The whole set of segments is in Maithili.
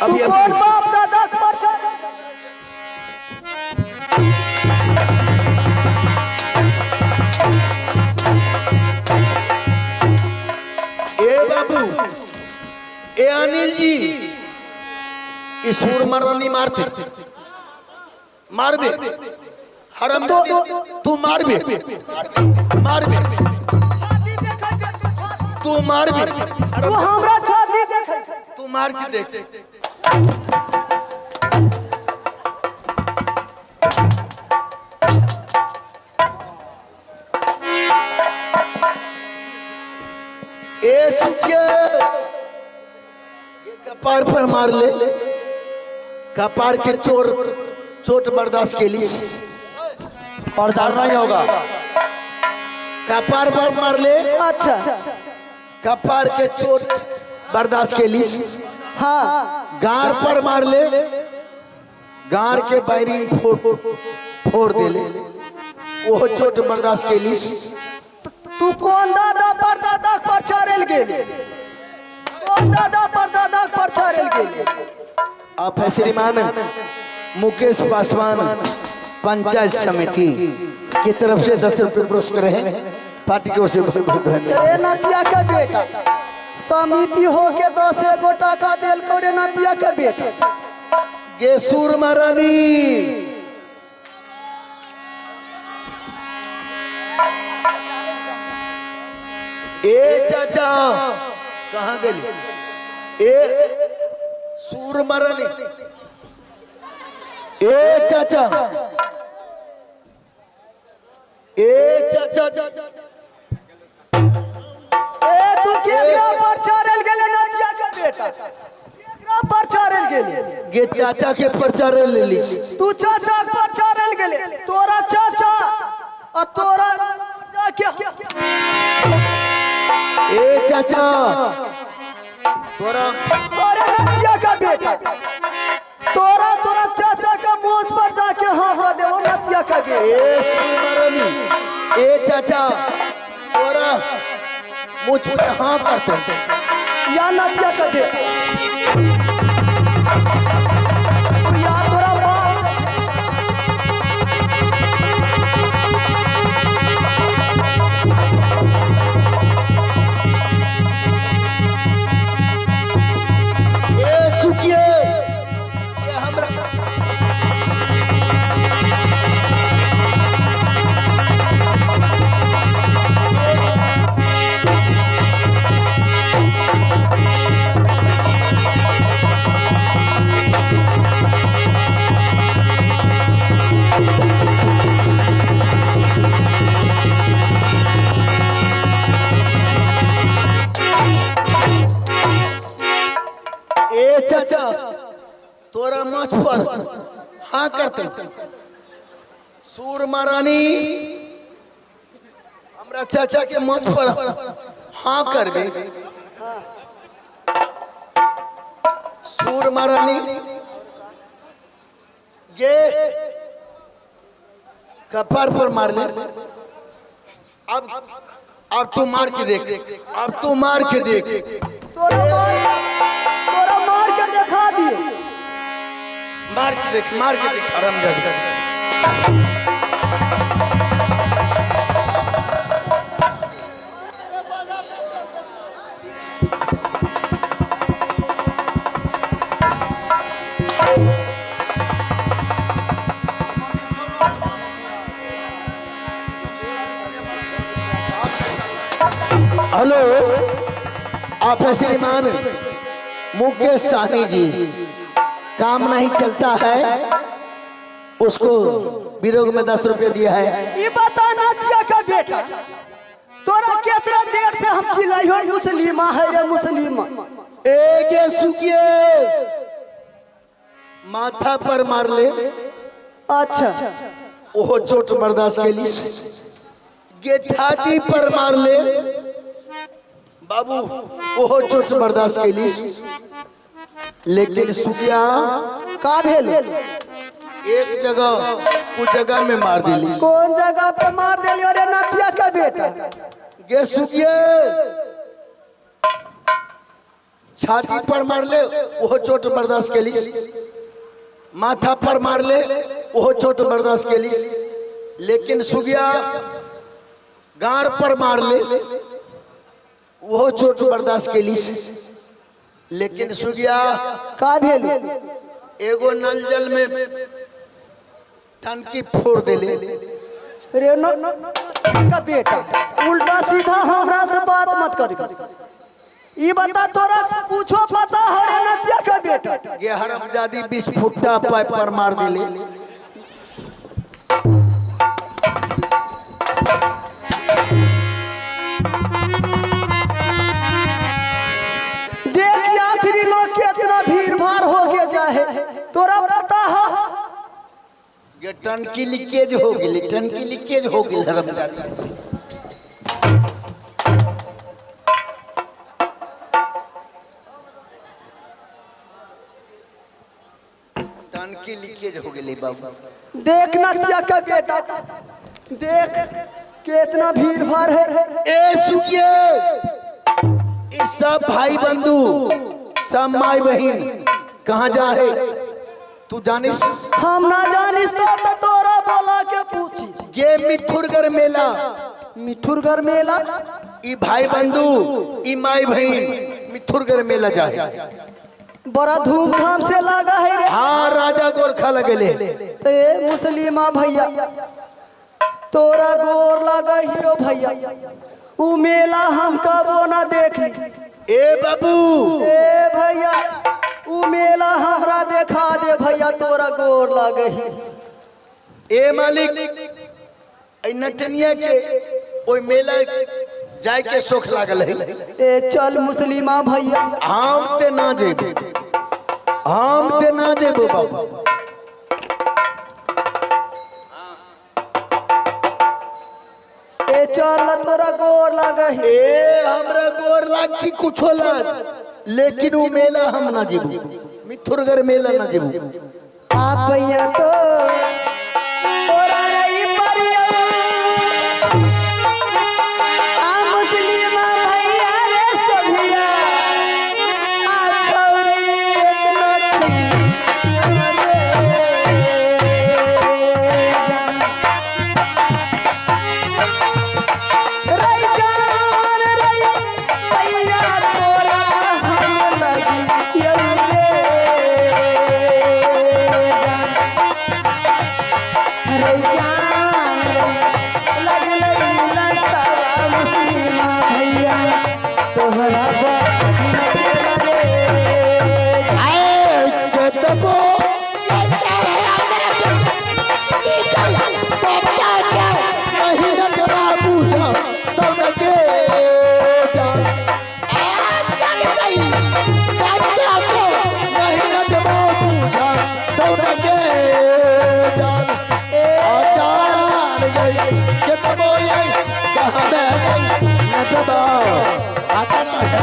अभी कौन बाप दादा पर ए बाबू, ए अनिल जी, इस सुर मरनी मारते मारबे हरम तो तू मारबे मारबे तू मारबे तू हमरा छाती देखे तू मार के देख। ए सुखिया, ये कपार पर मार ले, कपार के चोर चोट बर्दाश्त के लिए प्रचार नहीं होगा। कपार पर मार ले। अच्छा। कपार के चोट बर्दाश्त के लिए। हाँ। गार पर मार ले, गार के बैरिंग फोड़ फोड़ दे ले, वो चोट बर्दाश्त के लिए। तू कौन दादा पर दादा पर चढ़ल गेल? कौन दादा पर दादा पर चढ़ल गेल? आप है श्रीमान मुकेश पासवान पंचायत समिति की तरफ से 10 रुपये पुरस्कार है, पार्टी की ओर से बहुत बहुत धन्यवाद। रे नतिया के बेटा, समिति हो के 10 एगो टाका देल को रे नतिया के बेटा। गे सूर महारानी, ए चाचा कहाँ गई? ए सूर महारानी, ए चाचा, ए चाचा, ए तू केकरा पर चढ़ल गेले नतिया के बेटा? केकरा पर चढ़ल गेले? गे चाचा के प्रचार ले ली। तू चाचा पर चढ़ल गेले? तोरा चाचा आ तोरा के ए चाचा तोरा तोरा नतिया का बेटा, तोरा तोरा चाचा का मोच पर जाके हाँ हाँ देवो नतिया का बेटा। ए सुमरनी, ए चाचा तोरा मुझ पर हाँ करते या नतिया का बेटा, तू या तोरा बाप। ए सुखिए, ये हमरा ए चाचा तोरा माछ पर हाँ करते सूर महारानी, हमरा चाचा के माछ पर हाँ करबे। सूर महारानी गे कपार पर मार ले। अब तू मार के देख, अब तू मार के देख। तोरा मार के देखा दिए। मार के देख, मार के देख हरामजादा। हेलो, आप है श्रीमान मुकेश साहनी जी, काम नहीं चलता है उसको विरोग में 10 रुपये दिया है। ये बता नतिया का बेटा, तोरा केतना देर से हम चिल्लाई हो मुसलिमा है रे मुसलिमा। ए गे सुखिए, माथा पर मार ले। अच्छा। ओहो चोट बर्दाश्त के लिए। गे छाती पर मार ले बाबू, ओहो चोट बर्दाश्त के लिए। लेकिन सुखिया का भेल? एक जगह कुछ जगह में मार दिली। कौन जगह पे मार दिली? अरे नतिया का बेटा। गे सुखिए, छाती पर मारले ओहो चोट बर्दाश्त केली, माथा पर मारले ओहो चोट बर्दाश्त केली, लेकिन सुगिया गार पर मारले ओहो चोट बर्दाश्त केली, लेकिन सुगिया का भेल एगो नल जल में टंकी फोड़ देले। रे न का बेटा उल्टा सीधा हमरा से बात मत कर। ई बता तोरा पूछो पता है रे नतिया का बेटा। गे हरामजादी 20 फुटा पाइप पर मार देले। देख यात्री लोग कितना भीड़ भाड़ हो के जाए, तोरा पता है। गे टंकी लीकेज हो गेली, टंकी लीकेज हो गेल हरामजादी। टंकी लीकेज हो गेली बाबू। देख नतिया का बेटा, देख कितना भीड़ भाड़ है। ए सुगिए, इस सब भाई बंधु सब माई बहन कहाँ जा है तू जानिस? हम ना जानिस तो तोरा बोला के पूछी। ये मिथुरगढ़ मेला, मिथुरगढ़ मेला, ई भाई बंधु ई माई बहन मिथुरगढ़ मेला जाए, बड़ा धूमधाम से लगा है रे। हाँ राजा गोरखा लगेले। ए मुस्लिमा भैया तोरा गोर लगा हियो भैया, उ मेला हम कबो ना देख ली। ए बाबू, ए भैया उ मेला हमरा देखा दे भैया, तोरा गोर लगे ही। ए मालिक, ए नटनिया के ओई मेला जाय के शौक लागल है। ए चल मुस्लिमा भैया। हम ते ना जेबो, हम ते ना जेबो बाबू। ए चल तोरा गोर लगे ही। ए हमरा गोर लाग की कुछो लाग, लेकिन वो मेला हम ना जेबू, मिथुरगढ़ मेला ना जेबू। आप भैया तो तोरा रही परिया आ मुस्लिमा भैया रे सभिया आ छौरी एक नटी रे रई जान रई भैया तोरा हम लगी रे जान रई जान रई लगलई लतावा मुस्लिमा भैया तोहरा बहिन के रे। आए केतबो नहीं नटवा पूछा तो न के जान। नहीं नटवा पूछा तो न के जान। आचार गई केतबो ये कहाँ में गई नटवा आता ना है।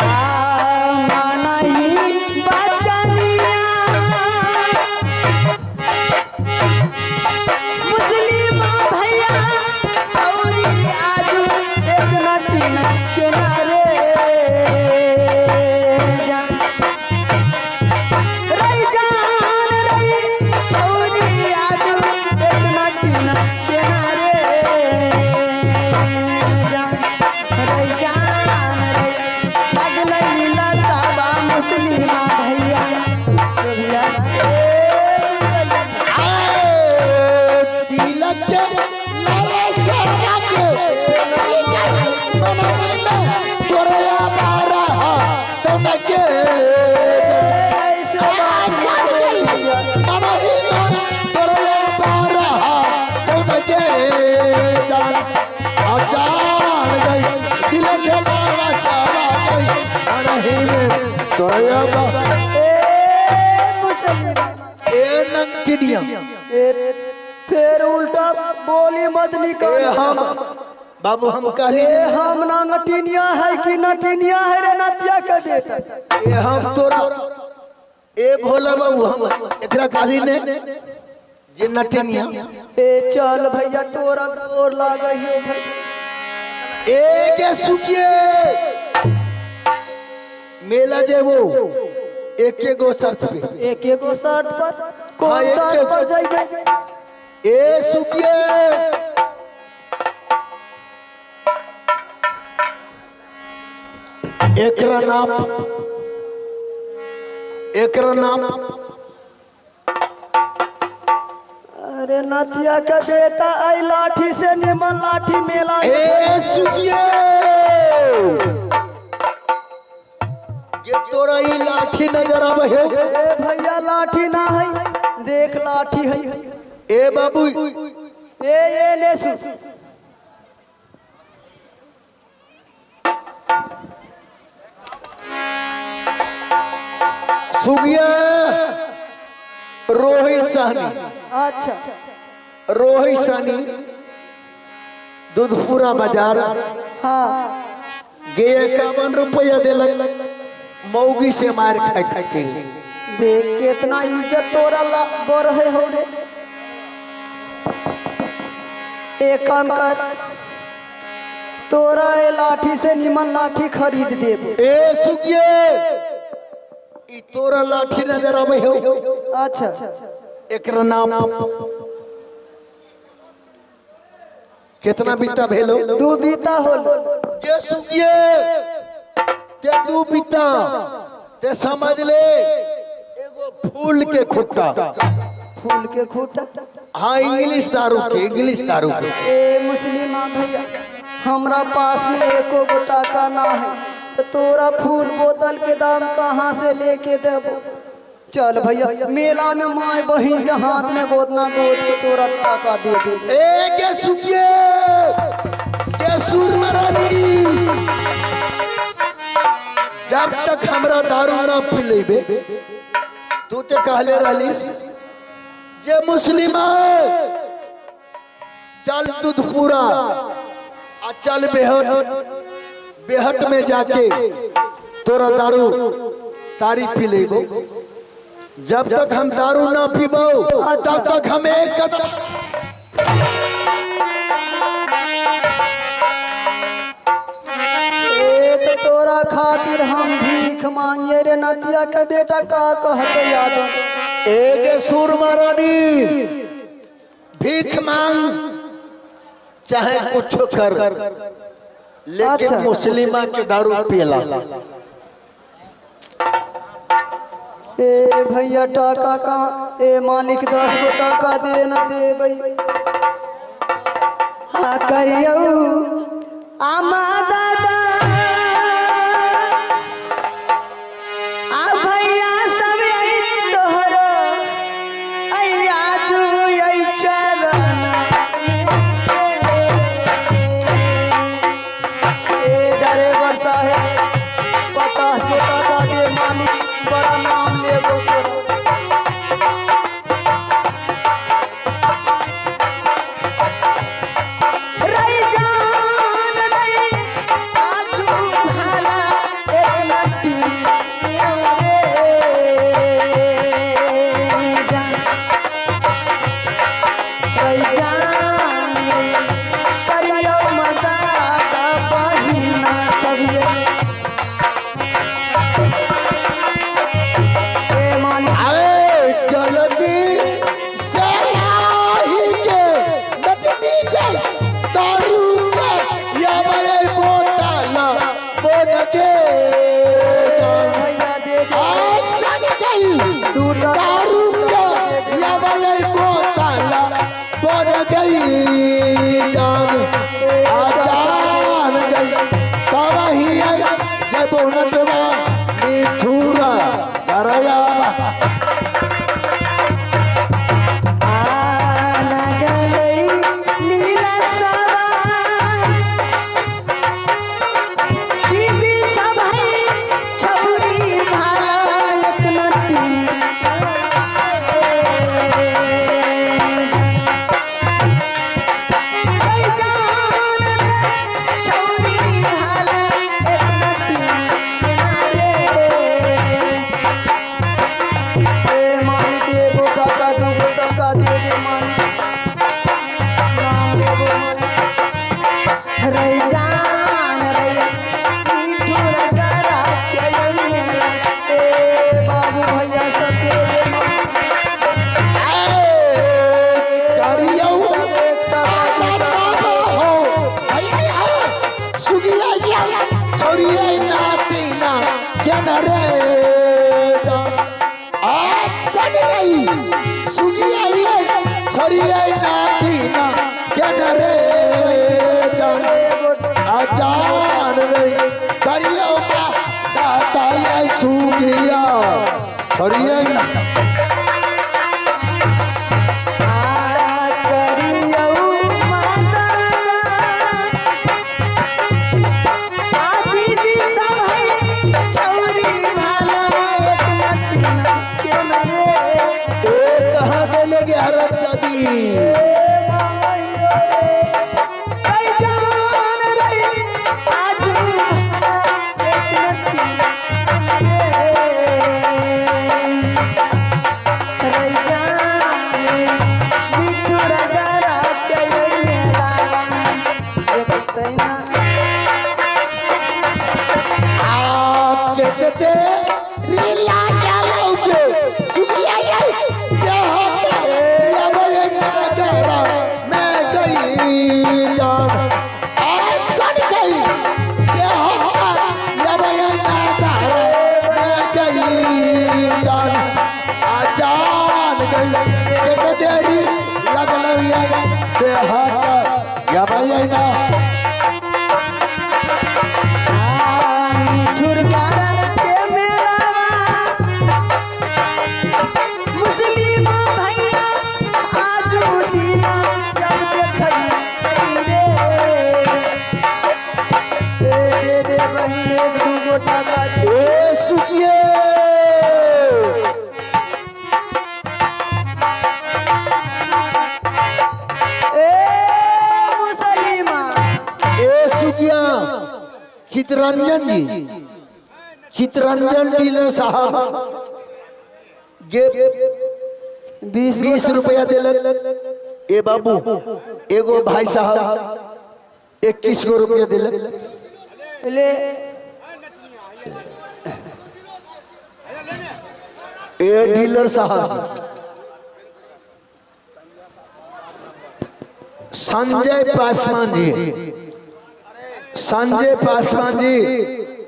आ माना ही बचनिया मुस्लिमा भैया छौरी आजू एक नटिन के नारे जान रई जान रई छौरी आजू एक नटिन के नारे जान रई जान रई लगलई लतावा मुस्लिमा भैया सोभिया ए मुस्लिमा। आए तिलक के लाले से रंग मन में तोरया बारा तो न के ऐसे बात मत बोल भैया। मन में तोरया बारा तो न के जान। अजान गई दिल के लाला सावा गई मन ही में तोरया बारा। ए मुस्लिमा ए नंगटिया ए फिर उल्टा बोली मत निकाल। ए हम बाबू हम कहली ए हम नंगटिनिया है कि नटिनिया है रे नतिया के बेटा। ए हम तोरा ए भोला बाबू हम एकरा कहली ने जे नटनिया। ए चल भैया तोरा गोर लागै हियो भैया। ए के सुखिए मेला जेबो एक गो शर्त पे। एक एगो शर्त पर? कौन हाँ, एक शर्त एगो। पर जइबे? ए सुखिए, एकरा नाम, एकरा नाम। अरे नथिया के बेटा, आई लाठी से निमन लाठी मेला में। ए सुखिए, ये तोरा ई लाठी नजर आवे है? ए भैया, लाठी ना है, देख लाठी है। ए बाबू। ए ए ले सु। सुगिया, रोहित सहनी। अच्छा। रोहित सहनी, दूधपुरा बाजार। हाँ। गे 51 रुपया देलक मौगी से मार खाए खातिर। देख कितना इज्जत तोरा बढ़े हो रे। एक काम कर, तोरा ए लाठी से निमन लाठी खरीद देब। ए सुगिए, ई तोरा लाठी नजर आवे हो? अच्छा। एकरा नाम कितना बीता भेलो? 2 बीता होल। के सुगिए, ते 2 बीता ते समझ ले एगो फूल के खुट्टा। फूल के खूटा? हाँ, इंग्लिश दारू के, इंग्लिश दारू के। ए मुस्लिमा भैया, हमरा पास में एको गो टाका ना है, तो तोरा फूल बोतल के दाम कहाँ से लेके देबो? चल भैया, मेला में माय बहिन के हाथ में गोदना गोद के तोरा टाका दे दे। ए के सुगिए, के सुर मरानी, जब तक हमरा दारू ना पिलेबे, तू ते कहले रहलिस जे मुस्लिम चल दूधपुरा आ चल बेहट, बेहट में जाके तोरा दारू तारी पी लेबो। जब तक हम दारू ना पीबो, तब तक हम एक कदम ए तो तोरा खातिर हम भीख मांगे रे नतिया के बेटा, का कहते याद? एक सुर महारानी, भीख मांग चाहे कुछ कर, लेकिन अच्छा। मुस्लिमा के दारू पियला। ए भैया, टाका का? ए मालिक, 10 गो टाका दे न देबै। हाँ करियौ आमा दादा आ भैया सब आई तोहरो अइया तू आई चरण में। ए ड्राइवर साहेब, 50 गो टाका दे मालिक, बड़ा नाम लेबो तोरा। रई जान रई आजू भाला एक नटी रे जान, रई जान रे, करियो मदा पहिना सब ये। ए मालिक। रे जान आ चल रही सुगिया ये छोरिया नाटीना केन रे जान आ जान रे करियो मा दाता ये सुगिया छोरिया आ करियौ माता आ दीदी सब है छौरी भाला एक नटीना केन रे। ए कहाँ गेले गे हरामजादी? ए मांगैयो रे रै जान रे आजू भाला एक नटीना केन रे रै जान रे बिट्टू राजा राके मेला देखतै ना। आ केते रीला गेलौ के सुगिया ये बेहतर या बये नगरा मैं गई जान आ चढ़ गई बेहतर या बये नगरा मैं गई जान आ जान गई केते देरी लगलौ ये बेहतर या बये ना। मिठुर गारा के मेलावा मुस्लिम भैया आजू दीना जब देखई रे ए दे दे बहिन एक दू गोटा बाजी। ए सुखिए ए मुसलिमा ए सुखिया चितरंजन जी, चितरंजन डीलर साहब गे 20 20 रुपया दिलक। ए बाबू एगो भाई साहब 21 गो रुपया दिलक। ले ए डीलर साहब संजय पासवान जी, संजय पासवान जी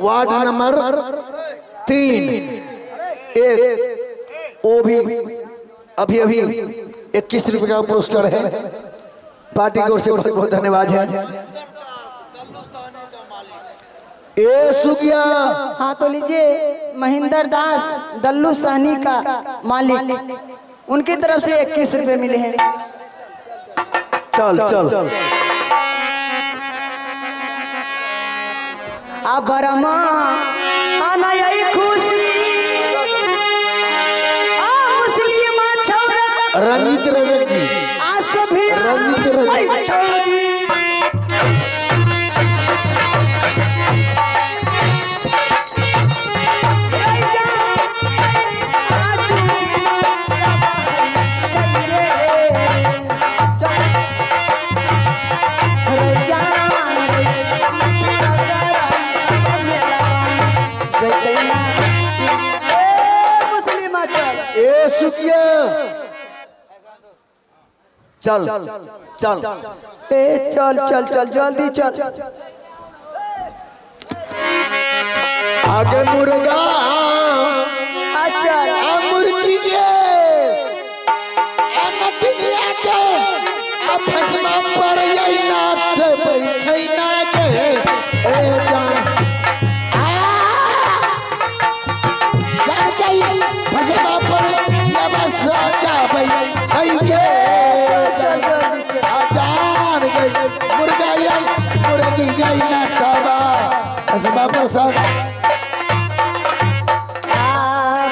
वार्ड नंबर 3 1 वो भी अभी अभी 21 रुपये का पुरस्कार है। पार्टी की ओर से बहुत बहुत धन्यवाद है। ए सुखिया हाँ तो लीजिए महेंद्र दास दल्लू सहनी का मालिक, उनकी तरफ से 21 रुपये मिले हैं। चल चल आ बरमा आना यही खुशी आ मुस्लिमा छौरा रंजीत रजक जी, आ सभी रंजीत रजक। छौरी ए सुखिया चल चल ए चल चल चल जल्दी चल। आगे मुर्गा अच्छा आ मुर्गी के आ नटनिया के आ भस्मा पर यही नाथ बैठै ना के ए जान आ जान गई भस्मा पर या बस जा बैठै के चल जल्दी चल। आ जान गई मुर्गा यही मुर्गी यही नटवा भस्मा पर सब आ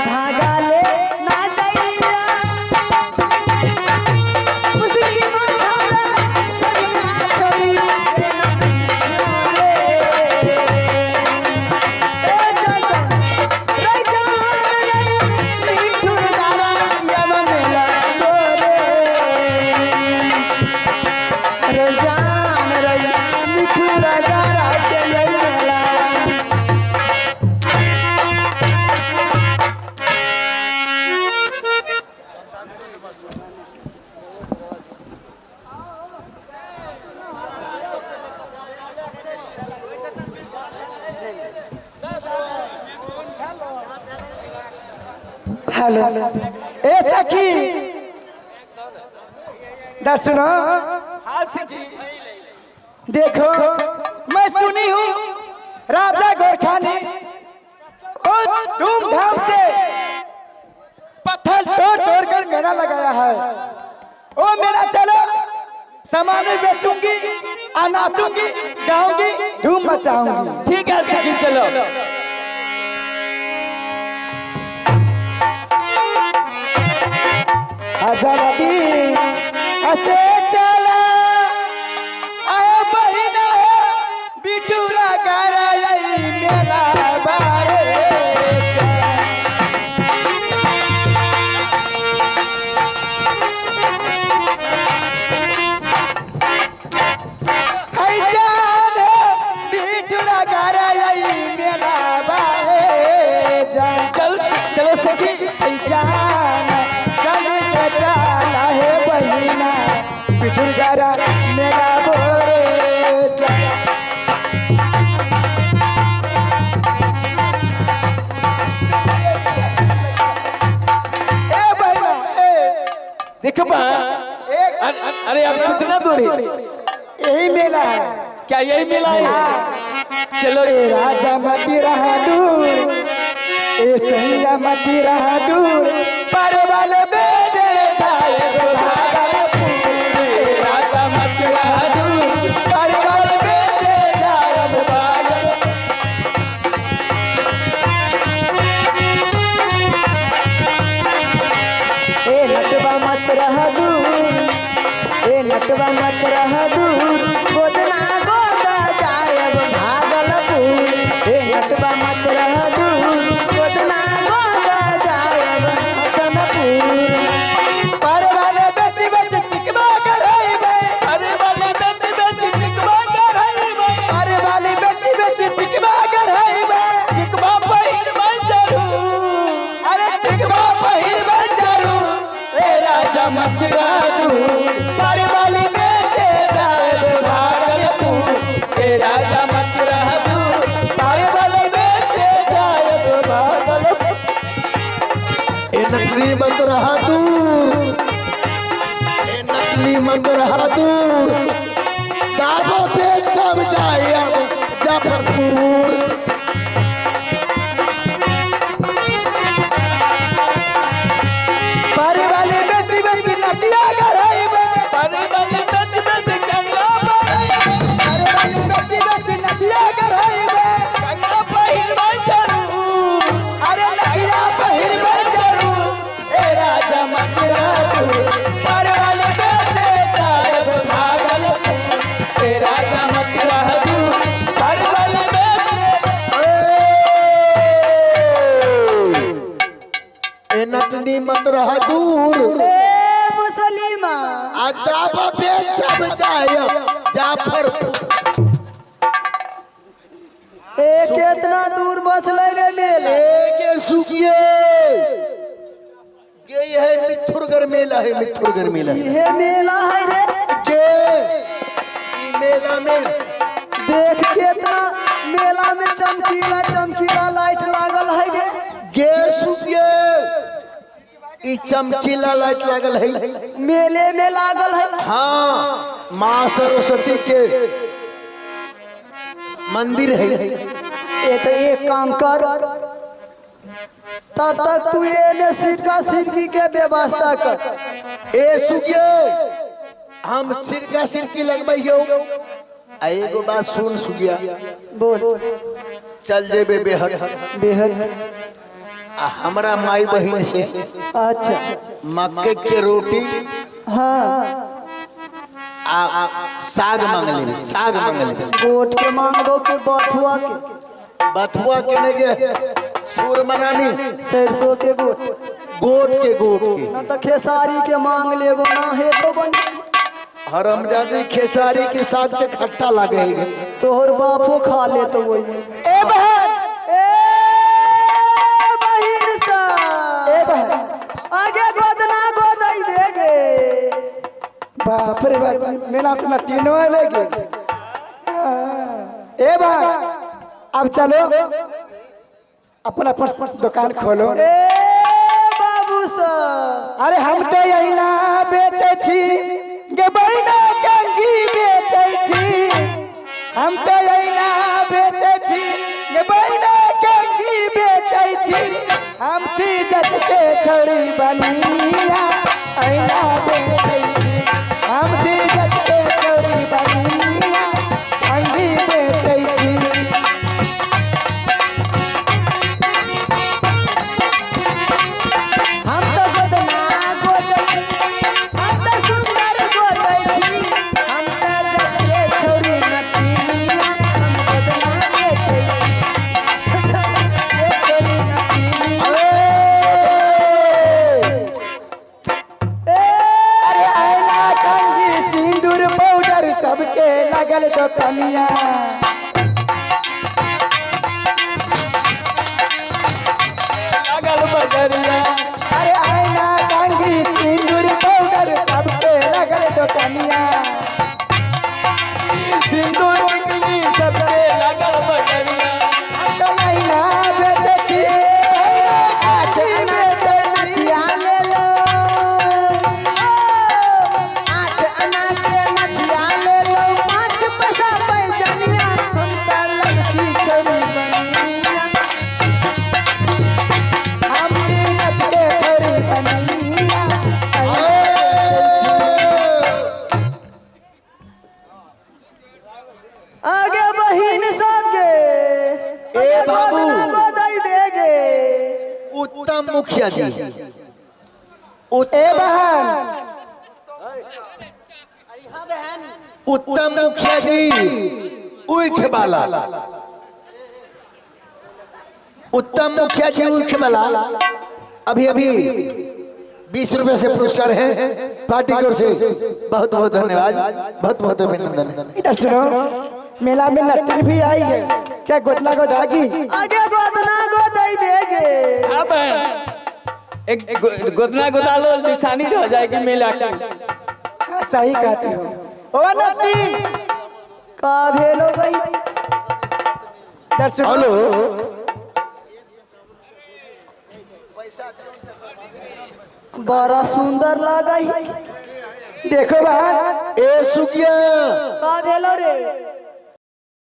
धागा ले ना जाइया मुस्लिम छौरा सभी ना छोरी रे ना रे ए चल चल रे जान रे मिठुर दारा यम मेला तोरे रे जान रे मिठुर दारा के यम मेला। हेलो ए सखी दर्शनो। हाँ सखी देखो मैं सुनी हूँ राजा गोरखा ने बहुत धूमधाम से पत्थर तोड़ तोड़ कर मेला लगाया है। ओ मेला चलो, सामान बेचूंगी, नाचूंगी, गाऊंगी, धूम मचाऊंगी। ठीक है सखी चलो। आजादी ऐसे चला आए बहिना बिटूरा कर मेला बारे। चलो सखी जल्दी से चला है बहिना बिठुर जरा मेला बोरे। ए बहिना ए देखो बा, अरे अब कितना दूर है? यही मेला है। क्या यही मेला है? चलो ए राजा मती रहा दूर, ए सैया मती रहा दूर, परवल बेचे जाए भागलपुर। राजा मती रहा दूर, परवल बेचे जाए भागलपुर। ए नटवा मत रहा दूर, ए नटवा मत रहा दूर, गोदना गोदा जायब भागलपुर। ए नटवा मत रहा दूर, गोदना गोदा जायब हसनपुर। परवल बेची बेची टिकवा करइबे, परवल बेची बेची टिकवा करइबे, परवल बेची बेची टिकवा करइबे, टिकवा पहिरबै जरूर, अरे टिकवा पहिरबै जरूर। ए राजा मत रहा दूर, परवल बेचे जायब भागलपुर। ए राजा मत रहा दूर, परवल बेचे जायब भागलपुर। ए नकली मत रहा दूर, ए नकली मत रहा दूर, दागो बेचब जायब जाफरपुर। परवल बेची बेची नदिया करइबे, परवल बेची बेची कंगना पहिरबै, परवल बेची बेची नदिया करइबे, कंगना पहिरबै जरूर, अरे नदिया पहिरबै जरूर। ए राजा मत रहा दूर, परवल बेचे जायब भागलपुर। ए राजा मत रहा दूर, परवल बेचे। ए नटनी मत रहा दूर, ए मुसलिमा आ दाबा बेचब जायब जाफरपुर। ए केतना दूर बचलै रे मेला? ए के सुखिए गे है मिथुरगढ़ मेला है, मिथुरगढ़ मेला है। इहे मेला है रे के ई मेला में देख केतना मेला में चमकीला चमकीला लाइट लागल है रे। गे सुखिए ई चमकीला लाइट लागल है, मेले में लागल है। हाँ माँ सरस्वती के मंदिर है। ये तो एक काम कर, तब तक तू ये ने सिरका सिरकी के व्यवस्था कर। ए सुखिए हम सिरका सिरकी लगबैयो। आ एगो बात सुन सुखिया, बोल। चल जेबे बेहट बेहट आ हमरा माई बहिन से अच्छा मक्के के रोटी हाँ आ साग मांग लेबे, साग मांग लेबे। गोट के मांगबो के बथुआ के? बथुआ के नहीं गे सूरमरानी सरसों के गोट, गोट के, गोट के ना तो खेसारी के मांग लेबो ना हे तो बन। हरमजादी खेसारी के साग के खट्टा लागे है, तोहर बापो खा ले तो वही। ए बहन, ए बहिन सा, ए बहन आगे गोदना गोदई देगे। बाप रे बाप, मेला अपना तीनों लेगे। ए बहन अब चलो अपना दुकान खोलो। ए अरे हम तो अहिना बेचै छी गे बहिना, कंघी बेचै छी। हम तो अहिना बेचै छी गे बहिना, कंघी बेचै छी। हम छी जज के छौड़ी बनिया, अहिना बेचै छी। हम छी जज के छौड़ी बनिया, कंघी बेचै छी। हम तो गोदना गोदै छी, हम तो सुंदर गोदै छी। हम तो जग के छौरी नटिनिया, हम गोदना बेचै छी। के छौरी नटिनिया। ए अरे आइना कंघी सिंदूर पाउडर सबके लगल दोकनिया। लागल बजरिया। अरे आइना कंघी सिंदूर पाउडर सबके लगल दोकनिया। सिंदूर टिकली सबके लागल बजरिया। हम तो आइना बेचै छी, आठ आना के नथिया ले लो, 8 आना के नथिया ले लो, 5 पैसा पैजनिया। हम तो लड़की छोरी बनिया। हम छी जत के छोरी बनिया, आइना बेचै छी। आगे बहिन सबके ए बाबू। गोदना गोदाई देगे। उत्तम मुखिया जी। ए बहन। उत्तम मुखिया जी उख वाला, उत्तम मुखिया जी उख वाला अभी अभी 20 रुपए से पुरस्कार है पार्टी की ओर से। बहुत बहुत धन्यवाद, बहुत बहुत अभिनंदन। इधर सुनो, मेला में नट्टन भी आई है, क्या गोदना गोदागी? आगे गोदना गोदाई देगे। अब एक गोदना गोदा लो, निशानी रह जाएगी मेला की। हाँ, सही कहते हो ओ नट्टी। का भेलो भाई? इधर सुनो। हेलो। बड़ा सुंदर लागई। देखो बहन। ए सुखिया। का भेलो रे?